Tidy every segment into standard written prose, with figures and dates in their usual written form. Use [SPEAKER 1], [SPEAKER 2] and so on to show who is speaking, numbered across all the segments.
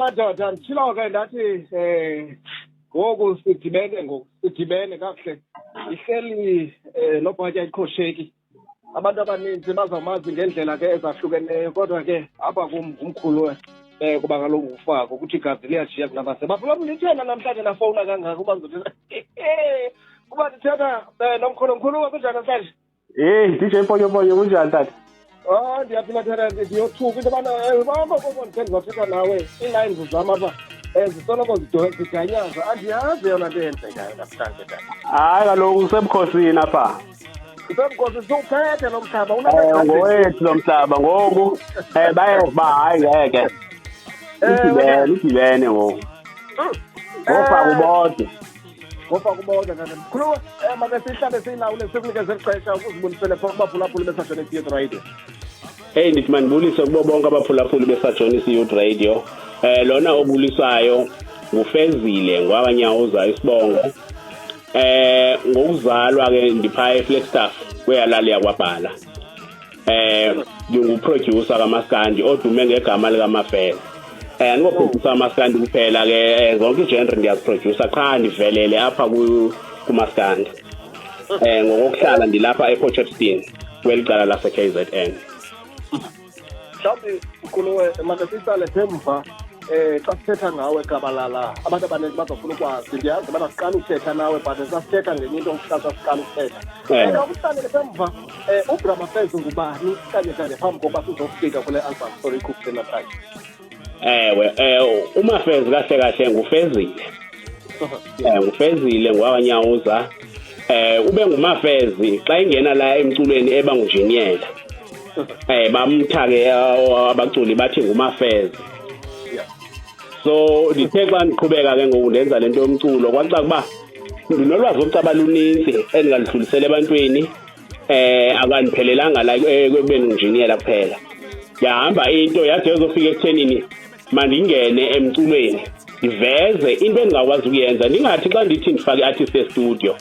[SPEAKER 1] Madoda, nditshilo ke ndathi ngoku sidibene, ngoku sidibene kakuhle. Ihleli nobhatya iqhosheki. Abantu abaninzi bazawumazi ngeendlela ke ezahlukeneyo, kodwa ke apha kum ngumkhulu kuba kaloku ngufako ukuthi igazi liyashiya kunabase. Bafuna ndithena namhlanje nafowuna kangaka uba ndizothetha kuba ndithetha nomkhulu. Mkhulu, kunjani namhlanje?
[SPEAKER 2] Hey DJ Ponyo Ponyo, kunjani tata?
[SPEAKER 1] Ah, ndiyaphila tata. Ndiyothuka into yobana baba ndikhe ndizothetha nawe, ii-lines zam apha zisoloko zidanyaza, andiyazi yona nto eyenzekayo namhlanje tata.
[SPEAKER 2] Hayi kaloku usebukhosini apha.
[SPEAKER 1] Usemkhosi, siwuphethe lo mhlaba.
[SPEAKER 2] Ngowethu lo mhlaba ngoku. Bayeva, hayi ngeke. Idibene, idibene ngoku. Ngofaka ubodwa.
[SPEAKER 1] Ngofaka ubodwa tata. Mkhulu, make sihlale siyilawule, sikunikeze ixesha ukuzibulisele phaa kubaphulaphuli beSajonisi Youth Radio.
[SPEAKER 2] Hey, ndithi mandibulise kubo bonke abaphulaphuli beSajonisi Youth Radio. Lona obulisayo nguFezile ngwakanyawuza isibongo. Ngokuzalwa ke ndipha eFlagstaff kweyalali yakwaBhala. Ndinguproducer kaMaskandi odume ngegama likaMafele. Andingoproducer kaMaskandi kuphela ke, zonke igenre ndiyaziproducer, qha ndivelele apha kuMaskandi. Ngokokuhlala ndilapha ePort Shepstone kweli cala lase-KZN.
[SPEAKER 1] Mhlawumbi mkhulu, make siyitsale emva xa sithetha ngawe gabalala, abantu abaninzi bazofuna ukwazi. Ndiyazi ubana siqala uthetha nawe, but sasithetha ngenye into mhla sasiqala ukuthetha. Ukuhlalele semva, uBra Mafezi ngubani kanye kanye phambi kokuba sizofika kule album story ikhuphile namhlanje?
[SPEAKER 2] Ewe, uMafezi kahle kahle nguFezile. Ngufezile ngwakanyawuza. Ube nguMafezi xa ingena la emculweni eba ngunjiniyela. Bamtha ke abaculi bathi nguMafezi. So ndithe xa ndiqhubeka ke ngoku ndenza lento yomculo, kwacaca uba ndinolwazi olucaba luninzi endingaludlulisela ebantwini. Akandiphelelanga la ekubeni ngunjiniyela kuphela. Yahamba into yade yozofika ekuthenini mandingene emculweni, ndiveze into endingakwazi ukuyenza, ndingathi xa ndithi ndifake i-artist e-studio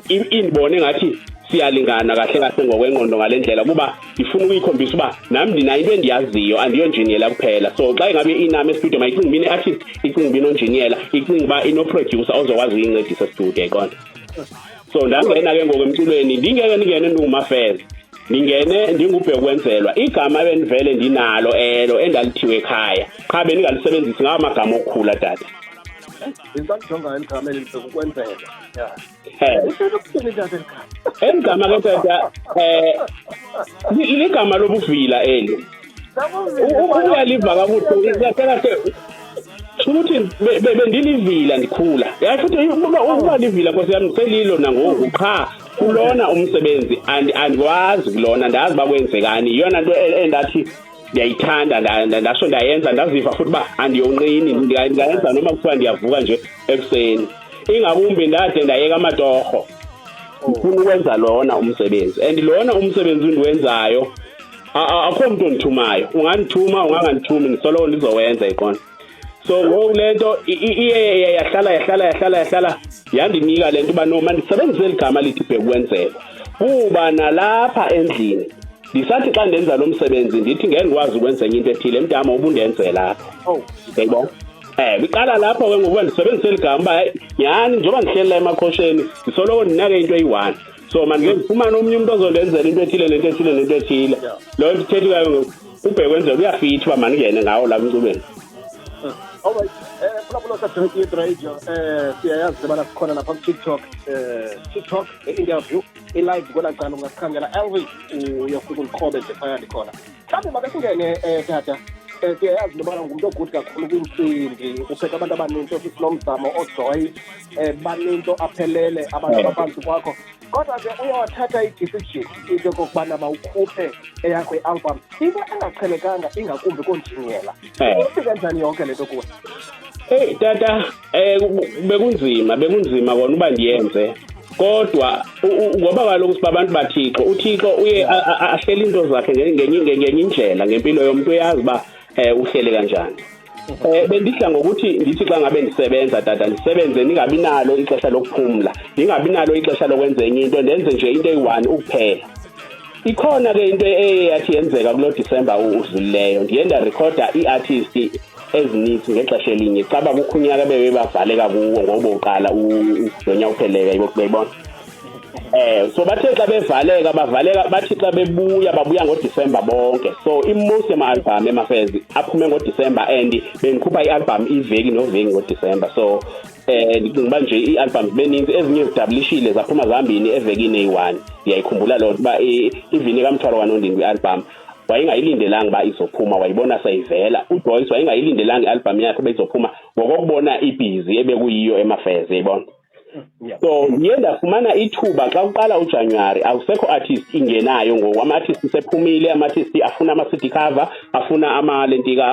[SPEAKER 2] indibone ngathi siyalingana kahle kahle ngokwengqondo ngale ndlela, kuba ndifuna ukuyikhombisa uba nami ndinayo into endiyaziyo, andiyonjiniyela kuphela. So xa ingabe inami e-studio, mayicinga uba ine-artist, icinga uba inonjiniyela, icinga uba ino-producer ozokwazi ukuyincedisa e-studio, yayiqonda. So ndangena ke ngoku emculweni, ndingeke ndingene ndinguMafeze, ndingene ndingubhekwenzelwa igama ebendivele ndinalo elo endalithiwe ekhaya, qha bendingalisebenzisi ngawo amagama okukhula tata.
[SPEAKER 1] Ndisalijonga eli gama eli libhekukwenzelwa. Lithetha ukuthini tata eli gama?
[SPEAKER 2] Eli gama ke tata ligama lobuvila eli. Uyaliva kakuhle kahle kahle ukuthi bendilivila ndikhula. Yayi futhi ukuba livila, nkosi yami, ndiselilo nangoku, qha kulona umsebenzi andikwazi kulona, ndazi uba kwenzekani. Yiyona nto endathi ndiyayithanda, ndasho ndayenza, ndaziva futhi uba andiyonqini, ndingayenza noma kuthiwa ndiyavuka nje ekuseni. Ingakumbi ndade ndayeka amatorho, ndifuna ukwenza lona umsebenzi, and lona umsebenzi endiwenzayo akho mntu ondithumayo. Ungandithuma, ungangandithumi, ndisoloko ndizowenza, iqona. So ngoku le nto iye yahlala yahlala yahlala yahlala yandinika le nto uba no, mandisebenzise eli gama lithi bhekwenzelwa, kuba nalapha endlini ndisathi xa ndenza lo msebenzi ndithi ngeke ndikwazi ukwenza enye into ethile, mntama ubundenzela apha. Uyayibona? Iqala lapho ke ngokuba ndisebenzise eli gama uba hayi nyhani, njengoba ndihleli la emaqhosheni ndisoloko ndinake into eyi-one, so mandike ndifumane omnye umntu ozondenzela into ethile nento ethile nento ethile. Loo nto ithethikayo ngoku ubhekwenzela uyafitha uba mandingene ngawo lapha emculweni.
[SPEAKER 1] Alright, phulaphula Sajonisi Youth Radio, siyayazi ubana sikhona lapha ku-TikTok, TikTok i-interview i-live kwelaa cala, ungasikhangela Elvis, uyofika ulikrobe nje phaya ndikhona. Mhlawumbi make singene tata, siyayazi into yobana ngumntu ogude kakhulu kwimicimbi, uphethe abantu abanintsi, oosisi Nomzamo, ooJoy, banintsi aphelele abantu abaphantsi kwakho, kodwa ke uyawathatha i-decision into yokokubana mawukhuphe eyakho i-album, into engaqhelekanga ingakumbi koonjiniyela. Ifika njani yonke le nto kuwe?
[SPEAKER 2] Hey tata, bekunzima, bekunzima kona uba ndiyenze, kodwa ngoba kaloku sibabantu baThixo, uThixo uye ahlele into zakhe ngenye indlela ngempilo yomuntu, uyazi uba uhlele kanjani. Bendidla ngokuthi ndithi xa ngabe ndisebenza tata, ndisebenze ndingabi nalo ixesha lokuphumla, ndingabi nalo ixesha lokwenza enye into, ndenze nje into eyi-one ukuphela. Ikhona ke into eye yathi yenzeka kulo December udlulileyo, ndiye ndarekhoda ii-artist ezininzi ngexesha elinye. Caba kukho unyaka bebebavaleka kuwo ngoba uqala lo nyaka upheleka, uyayibona. So bathe xa bevaleka, bavaleka, bathi xa bebuya, babuya ngoDisemba bonke. So i-most yama-album emafezi aphume ngoDisemba, and bendikhupha i-album iveki noveki ngoDisemba. So ndicinga uba nje ii-albums beninzi, ezinye zidabulishile, zaphuma zambini evekini eyi-one. Ndiyayikhumbula loo nto, uba ivini kaMthwalo kaNondini kwi-album wayengayilindelanga uba izophuma, wayibona seyivela. UJoyce wayengayilindelanga i-album yakhe uba izophuma, ngokokubona ibhizi ebekuyiyo emafeze, yayibona. So ndiye ndafumana ithuba xa kuqala uJanuwari, akusekho artist ingenayo ngoku, ama-artist sephumile, ama-artist afuna ama-CD cover, afuna amalentika,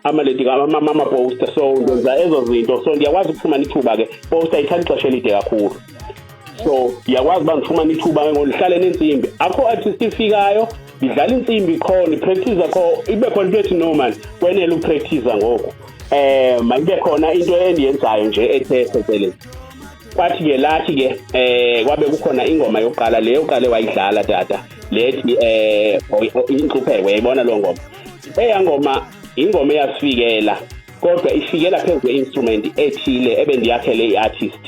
[SPEAKER 2] amalentika, ama-poster. So ndenza ezo zinto, so ndiyakwazi ukufumana ithuba ke. Poster ithatha ixesha elide kakhulu, so ndiyakwazi uba ndifumane ithuba ke ngoku, ndihlale neentsimbi. Akho artist ifikayo, ndidlala intsimbi qho, ndipractice qho. Ibe khona into ethi, "No man, kwenele upractice ngoku, mayibe khona into endiyenzayo nje ethe phecelezi." Kwathi ke lathi ke kwabe kukhona ingoma yokuqala le yoqale wayidlala tata, lethi Inhlupheko, uyayibona loo ngoma. Eya ngoma ingoma eyasifikela, kodwa ifikela phezu kwe-instrument ethile ebendiyakhele i-artist,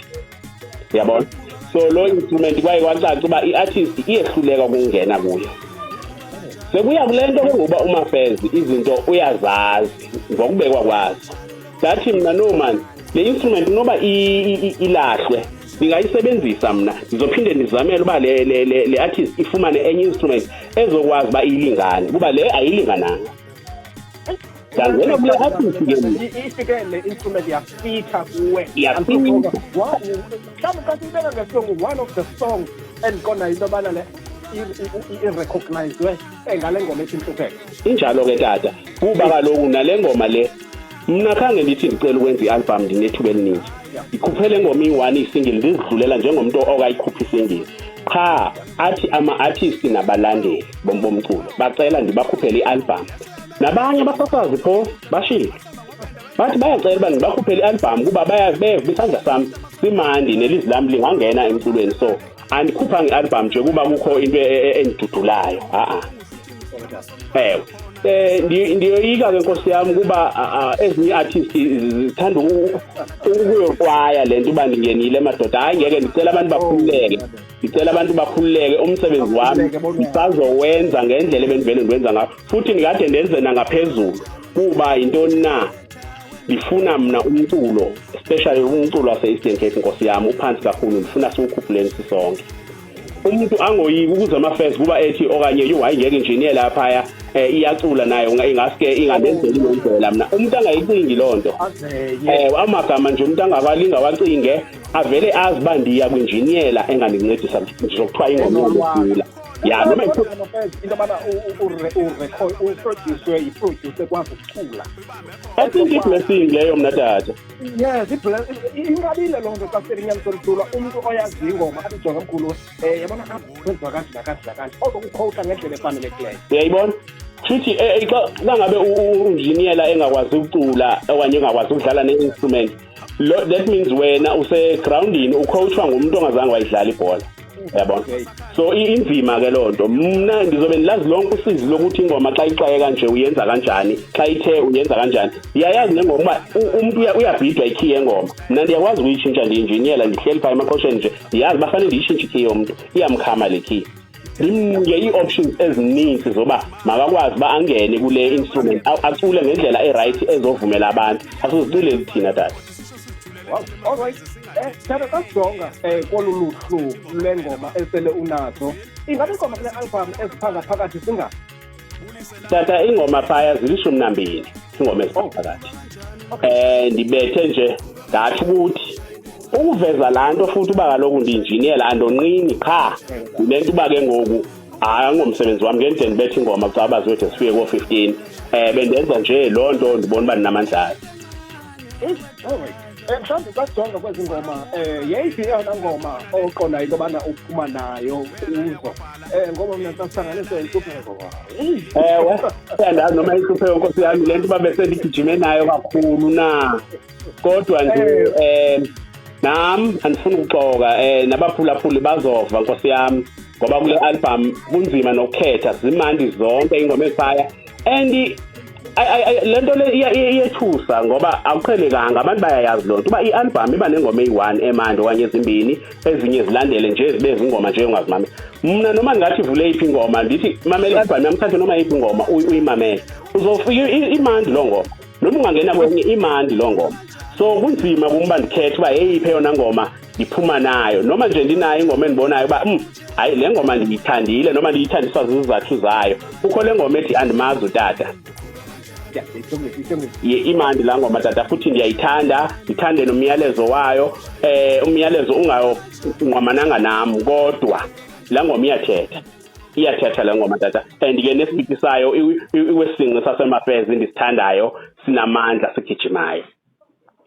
[SPEAKER 2] uyabona. So lo instrument kwaye kwacaca uba i-artist iyehluleka ukungena kuyo. Sekuya kule nto ke ngoba uMafezi izinto uyazazi ngokubekwa kwazo. Ndathi mna, "No man, le instrument noba ilahlwe, ndingayisebenzisa mna, ndizophinde ndizamele uba le artist ifumane enye instrument ezokwazi uba iyilingane, kuba le ayilingananga." Ndangena kule artist ke mna.
[SPEAKER 1] Ifike le instrument yafitha kuwe.
[SPEAKER 2] Yafitha.
[SPEAKER 1] Mhlawumbi xa siyibeka ngesilungu, one of the songs endiqondayo into yobana le irecognizwe ngale ngoma ethi Intlupheko.
[SPEAKER 2] Injalo ke tata, kuba kaloku nale ngoma le, mna khange ndithi ndicela ukwenza i-album, ndinethuba elininzi. Ndikhuphe le ngoma iyi-one, isingle, ndizidlulela njengomntu okayikhupha isingle qha. Athi ama-artist nabalandeli bomculo bacela ndibakhuphele i-album, nabanye abasasazi phofu bashilo, bathi bayacela uba ndibakhuphele i-album kuba beva isandla sam simandi, nelizwi lam lingangena emculweni. So andikhuphanga i-album nje kuba kukho into endidudulayo, a-a. Ewe, ndiyoyika ke nkosi yami kuba ezinye i-artist zithanda ukuyoqwaya le nto uba ndingenile madoda. Hayi ngeke, ndicela abantu bakhululeke, ndicela abantu bakhululeke. Umsebenzi wami
[SPEAKER 1] Bakhululeke, bonwabe.
[SPEAKER 2] ndisazowenza ngendlela ebendivele ndiwenza ngayo, futhi ndikade ndenze nangaphezulu. Kuba yintoni na? Ndifuna mna umculo, especially umculo wase-Eastern Cape, nkosi yami, uphansi kakhulu. Ndifuna siwukhuphuleni sisonke. Umuntu angoyiki ukuze ama-fans kuba ethi okanye, "Yho, hayi ngeke, injiniya laphaya iyacula nayo, ingaske ingandenzeli lo ndlela." Mna umuntu angayicingi loo nto.
[SPEAKER 1] Azeye.
[SPEAKER 2] Amagama nje umuntu angakwalinga wacinge, avele azi uba ndiya kwinjiniyela engandincedisa, ndizokuthiwa ingoma yokugula ya noma
[SPEAKER 1] into yobana uprodyuswe yiprodyuse ekwazi ukucula.
[SPEAKER 2] I think i-blessing leyo mna tata.
[SPEAKER 1] Yes, inqabile loo nto xa sele inyaniso liculwa, umntu oyaziyo ingoma athi, "Jonga mkhulu, yabona apha kwenziwa kanje nakanje nakanje," ozokukhowutha ngendlela efanelekileyo.
[SPEAKER 2] Uyayibona, shuthi xa ngabe unjiniyela engakwazi ukucula okanye engakwazi ukudlala ne-instrument lo, that means wena usegroundini, ucoachwa ngumuntu ongazange wayidlala ibhola, uyabona. So inzima ke loo nto. Mna ndizobe ndilazi lonke usizi lokuthi ingoma xa ixaye kanje uyenza kanjani, xa ithe uyenza kanjani. Ndiyayazi nengoma uba umuntu uyabhidwa ikey yengoma. Mna ndiyakwazi ukuyitshintsha, ndiyinjiniyela, ndihleli phaa emaqhosheni nje, ndiyazi uba fanele ndiyitshintshe ikey yomntu, iyamkhama le key. Ndimnike ii-options ezininzi zoba makakwazi uba angene kule instrument, acule ngendlela erayithi ezovumela abantu, asiziculeli thina tata.
[SPEAKER 1] Wow, all right. Tata, xa sijonga kolu luhlu lwengoma esele unazo, ingabe ingoma kule album eziphanga phakathi zinga?
[SPEAKER 2] Tata, ingoma phaya zili-12, ingoma eziphakathi. Ndibethe nje ndathi ukuthi ukuveza laa nto futhi uba kaloku ndiyinjiniyela, andonqini qha yile nto uba ke ngoku hayi angomsebenzi wam, ngendide ndibethe ingoma xa bazode sifike koo-15, bendenza nje loo nto, ndibona uba ndinamandla ayo.
[SPEAKER 1] All right. Mhlawumbi xa sijonga kwezi ngoma, yeyiphi eyona ngoma oqondayo into yobana uphuma nayo kuzo? Ngoba mna xa sihlanganiswe Intlupheko.
[SPEAKER 2] Ewe, uyandazi noma Intlupheko, nkosi yami, le nto uba besendigijime nayo kakhulu na, kodwa nje nam andifuni ukuxoka, nabaphulaphuli bazova, nkosi yami, ngoba kule album kunzima nokukhetha, zimandi zonke ingoma eziphaya and Le nto le iyethusa ngoba akuqhelekanga, abantu bayayazi loo nto uba i-album iba nengoma eyi-1 emandi okanye ezimbini, ezinye zilandele nje zibe zingoma nje ongazimameli. Mna noma ndingathi vule yiphi ingoma, ndithi mamela i-album yam, uthathe noma yiphi ingoma uyimamele, uzofika imandi loo ngoma, noma ungangena kwenye imandi loo ngoma. So kunzima kum uba ndikhethe uba yeyiphi eyona ngoma ndiphuma nayo, noma nje ndinayo ingoma endibonayo uba hayi le ngoma ndiyithandile, noma ndiyithandiswa zizizathu zayo. Kukho le ngoma ethi Andimazi Utata. Ye, imandi laa ngoma tata, futhi ndiyayithanda, ndithande nomyalezo wayo. Umyalezo ungqamananga nam, kodwa laa ngoma iyathetha, iyathetha le ngoma tata. And ke nesipiti sayo iwesinqi sasemafezi ndisithandayo, sinamandla, sigijimayo.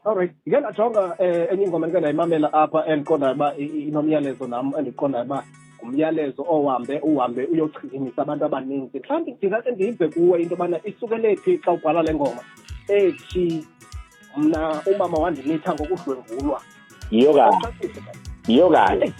[SPEAKER 1] Alright, ndike ndajonga enye ingoma ndike ndayimamela apha endiqondayo uba inomyalezo nam, endiqondayo uba ngumyalezo ohambe uhambe uyochilimisa abantu abaninzi. Mhlawumbi ndingase ndive kuwe into yobana isukele phi xa ubhala le ngoma ethi mna umama wandimitha ngokudlwengulwa.
[SPEAKER 2] Yiyo kanye, yiyo kanye.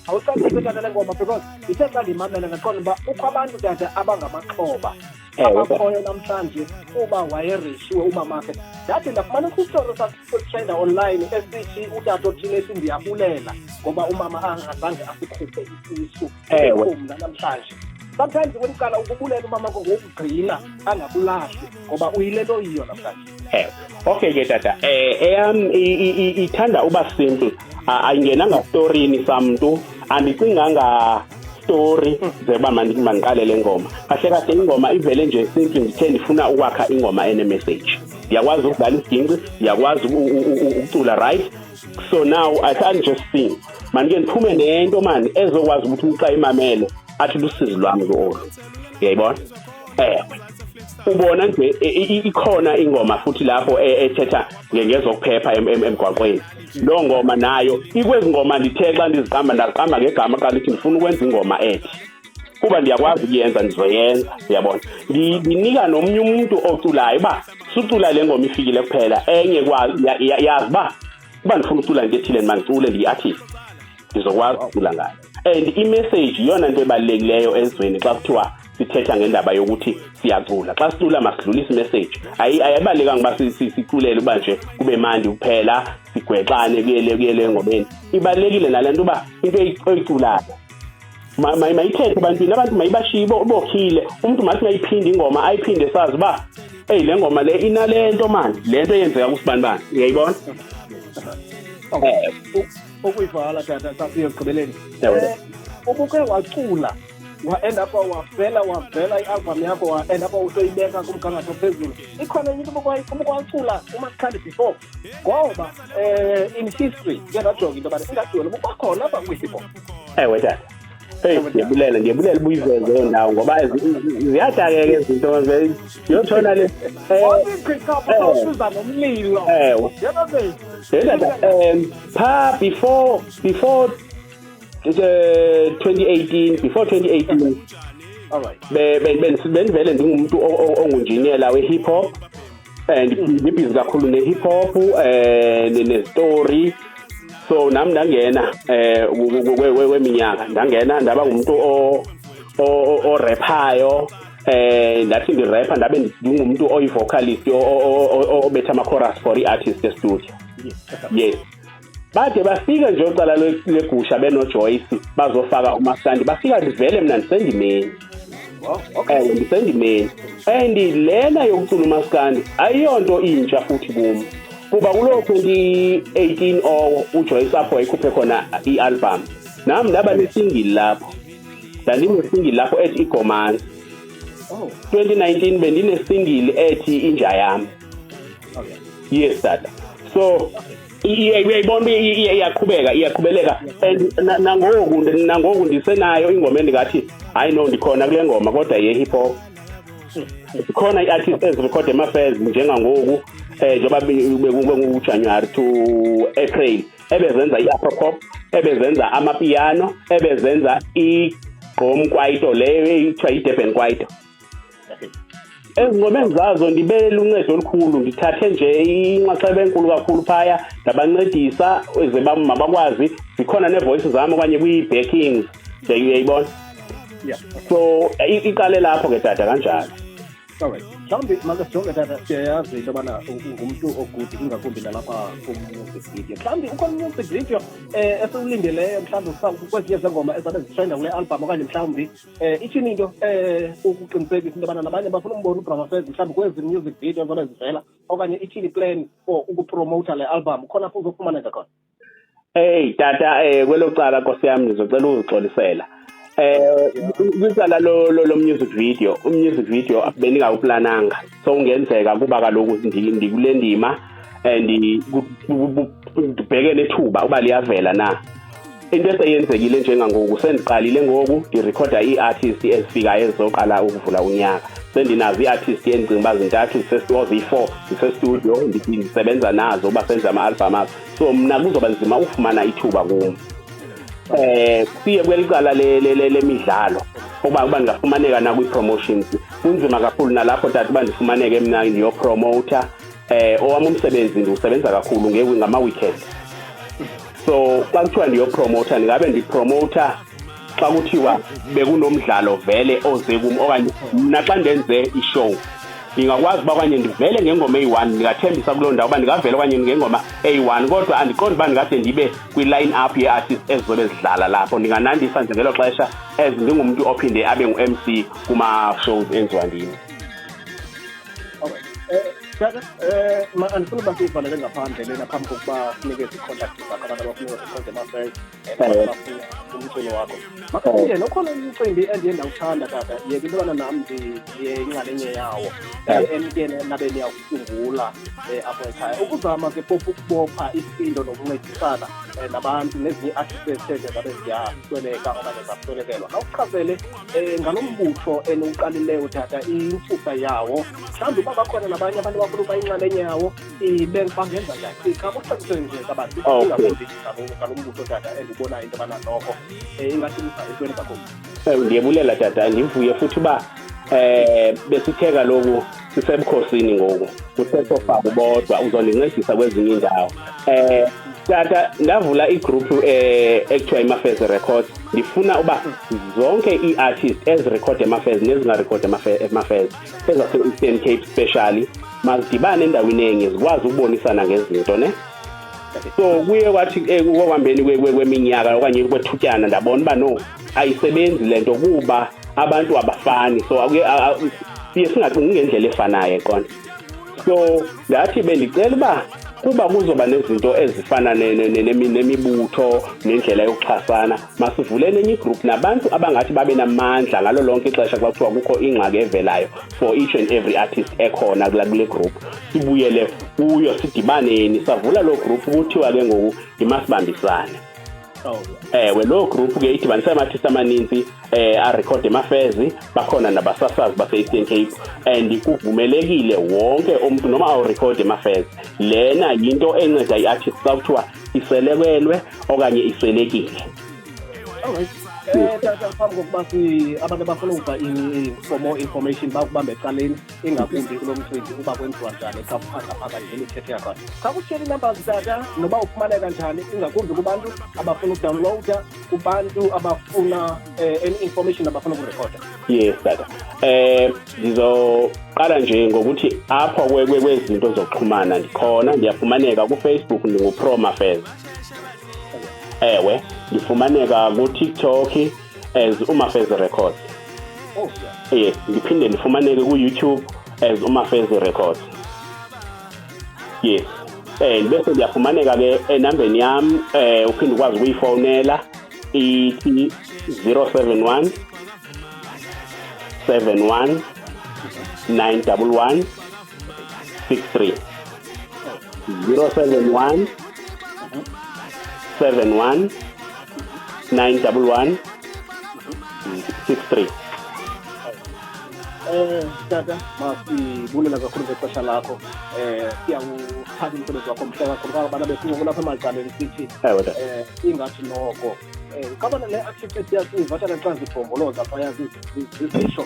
[SPEAKER 1] Awucacise tata le ngoma, because ndithe xa ndiyimamela ndaqonda uba kukho abantu tata abangamaxhoba abakhoyo namhlanje kuba wayereshiwe umamakhe. Ndathi ndafumana isitori sasitrenda online esithi utata othile ethi ndiyabulela ngoba umama angazange asikhuphe isisu. Mna namhlanje sometimes kweliqala ukubulela umama ngokugcina angakulahli ngoba uyile nto yiyo namhlanje.
[SPEAKER 2] Ewe, okay ke tata, eyam ithanda uba simple, ayingenanga storini samntu, andicinganga story ze uba mandiqale le ngoma. Kahle kahle ingoma ivele nje simple, ndithe ndifuna ukwakha ingoma ene-message. Ndiyakwazi ukudlala isiginci, ndiyakwazi ukucula, right? So now I can't just sing, mandike ndiphume nento mani ezokwazi ukuthi umntu xa imamele athi lusizi lwami lo olu. Uyayibona? Ubona nje ikhona ingoma futhi lapho ethetha ngezokuphepha emgwaqweni. Loo ngoma nayo ikwezi ngoma ndithe xa ndiziqamba ndaziqamba ngegama xa ndithi ndifuna ukwenza ingoma ethi kuba ndiyakwazi ukuyenza, ndizoyenza. Uyabona, ndinika nomnye umuntu oculayo uba sucula le ngoma ifikile kuphela, enye yazi uba uba ndifuna ucula into ethile mandicule, ndiyi-artist, ndizokwazi ukucula ngayo. And imessage yiyona nto ebalulekileyo ezweni xa kuthiwa sithetha ngendaba yokuthi siyacula. Xa sicula masidlulise imessage. Ayibalulekanga uba siculele uba nje kube mandi kuphela, sigwexane kuyele engomeni. Ibalulekile nale nto uba into oyiculayo mayithethe ebantwini, abantu mayibashiye bokhile. Umntu mathi mayiphinde ingoma ayiphinde sazi uba eyi le ngoma le inale nto mani, le nto eyenzeka kusibanibani. Uyayibona?
[SPEAKER 1] Ukuyivala tata sasiye ekugqibeleni. Ubuke wacula wa-end up wavela i-album yakho, wa-end up usoyibeka kumgangatho ophezulu. Ikhona enye into ubukwacula umaskandi before, ngoba in history ke ndajonga into yobana ingathi wena ubukwakhona apha kwi-hip hop.
[SPEAKER 2] Ewe tata, hey, ndiyabulela ubuyiveze loo ndawo ngoba ziyadakeka izinto yotshona le.
[SPEAKER 1] Usiza nomlilo.
[SPEAKER 2] Ewe. Tata, pha before 2018, before 2018,
[SPEAKER 1] all right,
[SPEAKER 2] bendivele ndingumuntu ongunjiniyela we-hip hop, and ndibhizi kakhulu ne-hip hop ne-story. So nami ndangena kweminyaka ndangena ndaba ngumuntu oraphayo, ndathi ndirapha ndabe ndingumuntu oyi-vocalist obetha ama-chorus for i-artist e-studio. Yes. Bade bafika nje ocala legusha benoJoyce bazofaka umaskandi, bafika ndivele mna ndisendimeni. Ndisendimeni. And lena yokucula umaskandi ayiyonto intsha futhi kum, kuba kuloo 2018 owo uJoyce apho wayikhuphe khona i-album, nami ndaba nesingle lapho, ndandinesingle lapho ethi Igomanzi. 2019 bendinesingle ethi Inja Yami. Yes tata. So uyayibona iyaqhubeka, iyaqhubeleka. And nangoku ndisenayo ingoma endingathi hayi no ndikhona kule ngoma, kodwa ye-hip hop. Khona i-artist ezirekhode ema-affairs njengangoku, njengoba bekungu-January to April, ebezenza i-afro pop, ebezenza amapiano, ebezenza i-gqom kwaito leyo ethiwa i-Durban kwaito. Ezingomeni zazo ndibe luncedo olukhulu, ndithathe nje inxaxheba enkulu kakhulu phaya, ndabancedisa ze mabakwazi, zikhona nee-voice zam okanye kwii-backings, uyayibona? So iqale lapho ke tata kanjalo.
[SPEAKER 1] Alright, mhlawumbi make sijonge, tata. Siyayazi into yobana ungumntu o-good, ingakumbi nalapha ku-music video. Mhlawumbi ukhona music video esiwulindeleyo, mhlawumbi kwezinye zeengoma ezabe zi-trenda kule album, okanye mhlawumbi ithini into ukuqinisekisa into yobana nabanye bafuna umbona uBra Mafez mhlawumbi kwezi music video zabe zivela, okanye ithini plan for uku-promota le album, khona apho uzofumaneka khona?
[SPEAKER 2] Hey tata, kwelo cala, nkosi yami, ngizocela uzixolisela. Kwicala lo music video, music video beningawuplananga. So kungenzeka kuba kaloku ndikule ndima and ndibheke nethuba uba liyavela na. Into eseyenzekile njengangoku, sendiqalile ngoku ndirekhoda ii-artist ezifikayo ezizoqala ukuvula unyaka. Sendinazo ii-artist endicinga uba zintathu, ziyi-four, zisestudio, ndisebenza nazo uba senze ama-album azo. So mna kuzoba nzima ukufumana ithuba kum. Siye kwelicala lemidlalo, uba ndingafumaneka nakwi-promotions, kunzima kakhulu nalapho, tata, uba ndifumaneke mna ndiyopromota. Owam umsebenzi ndiwusebenza kakhulu ngama-weekend, so xa kuthiwa ndiyopromota, ndingabe ndipromota xa kuthiwa bekunomdlalo vele oze kum, okanye mna xa ndenze i-show ndingakwazi uba okanye ndivele ngengoma eyi-one. Ndingathembisa kuloo ndawo uba ndingavela okanye ngengoma eyi-one, kodwa andiqondi uba ndingade ndibe kwi-line up ye-artist ezizobe zidlala lapho. Ndinganandisa nje ngelo xesha, as ndingumntu ophinde abe ngu-MC kuma-shows enziwa ndim.
[SPEAKER 1] Alright. Tata, andifuni uba siyivalele ngaphandle lena phambi kokuba sinikeze ii-contact zakho, abantu abafuna urekhoda ema-first, abantu abafuna umculo wakho. Makasingene, ukhona umcimbi endiye ndawuthanda, tata, yeke into yobana nam ndiye inxalenye yawo, enike nabe niyawusungula apho ekhaya, ukuzama ke phofu ukubopha isindo nokuncedisana nabantu nezinye ii-artist ezithe nje zabe ziyasweleka okanye zaswelekelwa. Khawuchazele ngalo mbutho eniwuqalileyo, tata, intsusa yawo, mhlawumbi uba bakhona nabanye abantu abafuna uba inxalenye yawo, ibe bangenza njani? Khawucacisele nje kabanzi, ingakumbi ngalo mbutho, tata, endibonayo into yobana noko ingathi uza entweni kakhulu.
[SPEAKER 2] Ndiyebulela, tata. Ndivuye futhi uba besithe kaloku sisebukhosini ngoku, kusekho Faku bodwa uzondincedisa kwezinye iindawo. Tata, ndavula i-group ekuthiwa iMafez Records. Ndifuna uba zonke ii-artists ezirekhode eMafez nezingarekhodi eMafez, ezase-Eastern Cape specially, mazidibane endaweni enye, zikwazi ukubonisana ngezinto ne. So kuye kwathi ekuhambeni kweminyaka okanye kwethutyana, ndabona uba no, ayisebenzi le nto, kuba abantu abafani, so siye singacingi ngendlela efanayo eqonda. So ndathi bendicela uba kuba kuzoba nezinto ezifana nemibutho nendlela yokuxhasana, masivuleni enye i-group nabantu abangathi babe namandla ngalo lonke ixesha xa kuthiwa kukho ingxaki evelayo for each and every artist ekhona kule group, sibuyele kuyo, sidibaneni. Savula loo group, kuthiwa ke ngoku imasibambisane. Ewe, loo group ke idibanisa ama-artist amaninzi arekhode emafezi, bakhona nabasasazi base-Eastern Cape, and kuvumelekile wonke umuntu noma awurekhode emafezi. Lena yinto enceda i-artist xa kuthiwa iselekelwe okanye iswelekile.
[SPEAKER 1] Alright. Tata, phambi kokuba si abantu abafuna ukuva for more information bakubamba ecaleni, ingakumbi kulo mcimbi, uba kwenziwa njani, xa kuphanda phakathi ngemithetho yakhona. Khawusitshele ii-numbers, tata, noba ufumaneka njani, ingakumbi kubantu abafuna ukudownloada, kubantu abafuna any information, abafuna ukurekhoda.
[SPEAKER 2] Yes tata, ndizoqala nje ngokuthi apha kwezinto zokuxhumana ndikhona, ndiyafumaneka kuFacebook, ndinguPro Mafez. Ewe, ndifumaneka kuTikTok as uMafez Records. Yes, ndiphinde ndifumaneke ku-YouTube as uMafez Records. Yes, bese ndiyafumaneka ke enambeni yam, uphinde ukwazi ukuyifowunela, ithi 071 71 911 63, 071 71 911 63.
[SPEAKER 1] Tata, masibulela kakhulu ngexesha lakho. Siyawuthanda umsebenzi wakho, mhle kakhulu. Kangabana besincokola apha emacaleni sithi
[SPEAKER 2] Ewe tata.
[SPEAKER 1] Ingathi noko Qabana le artist siyasiva tata xa zibhomboloza phaya zizisho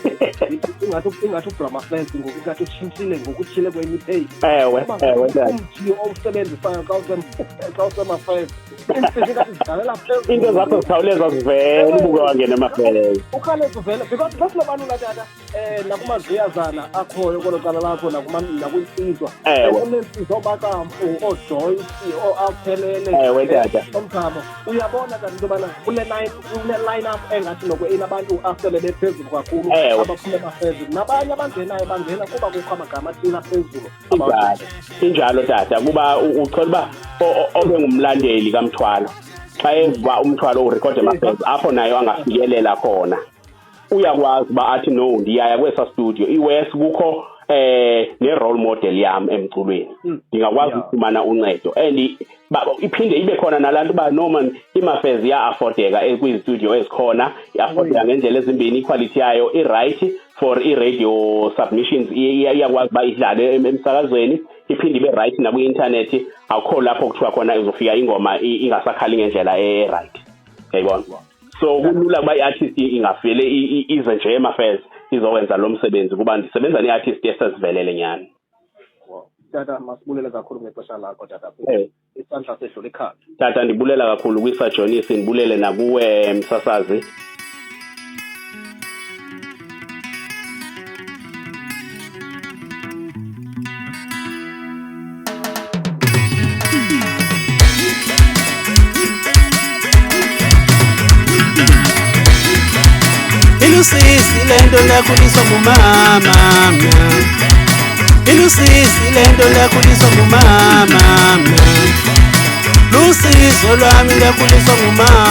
[SPEAKER 1] ingathi uBramafest ngoku ingathi utshintshile ngoku utshile kwenye ipage.
[SPEAKER 2] Ewe, ewe tata.
[SPEAKER 1] Umthi owusebenzisayo xa usemafest iintsizi ingathi zidlalela phezulu.
[SPEAKER 2] Into zakho zikhawuleza zivele ubuke wangena emafele.
[SPEAKER 1] Ukhawuleza uvele because sesilobalula tata, nakumaziyazana akhoyo kwelo cala lakho, nakwinsizwa.
[SPEAKER 2] Ewe.
[SPEAKER 1] Uneensizwa ooBakampu, ooJoyce, ooAphelele.
[SPEAKER 2] Ewe, tata.
[SPEAKER 1] Omthamo uyabona tata into yobana kule line up engathi noko inabantu asele bephezulu kakhulu.
[SPEAKER 2] Ewe.
[SPEAKER 1] Abaphuma emafezini nabanye abangenayo bangena kuba kukho amagama athile aphezulu.
[SPEAKER 2] Injalo, injalo tata, kuba uchola uba obe ngumlandeli kaMthwalo, xa eva uMthwalo urekhode emafezi apho nayo angafikelela khona, uyakwazi uba athi no, ndiyaya kwesa studio iwes kukho ne-role model yam emculweni, ndingakwazi ukufumana uncedo. And iphinde ibe khona nalaa nto uba no man, iMafezi iya-afordeka kwizistudio ezikhona, i-afordeka ngendlela ezimbini, iquality yayo i-right for i-radio submissions, iyakwazi uba idlale emsakazweni, iphinde ibe right nakwi-intanethi. Akukho lapho kuthiwa khona izofika ingoma ingasakhali ngendlela e-right, uyayibona. So kulula ukuba i-artist ingavele ize nje eMafezi izokwenza lo msebenzi, kuba ndisebenza ne-artist esezivelele nyhani.
[SPEAKER 1] Wow. Tata, masibulele kakhulu ngexesha lakho tata. Isandla sedlula ikhanda.
[SPEAKER 2] Tata, ndibulela kakhulu kwiSajonisi, ndibulele nakuwe msasazi.
[SPEAKER 3] Ilusisi lento ndakhuliswa ngumama mna. Ilusisi lento ndakhuliswa ngumama mna. Lusizo lwami ndakhuliswa ngumama.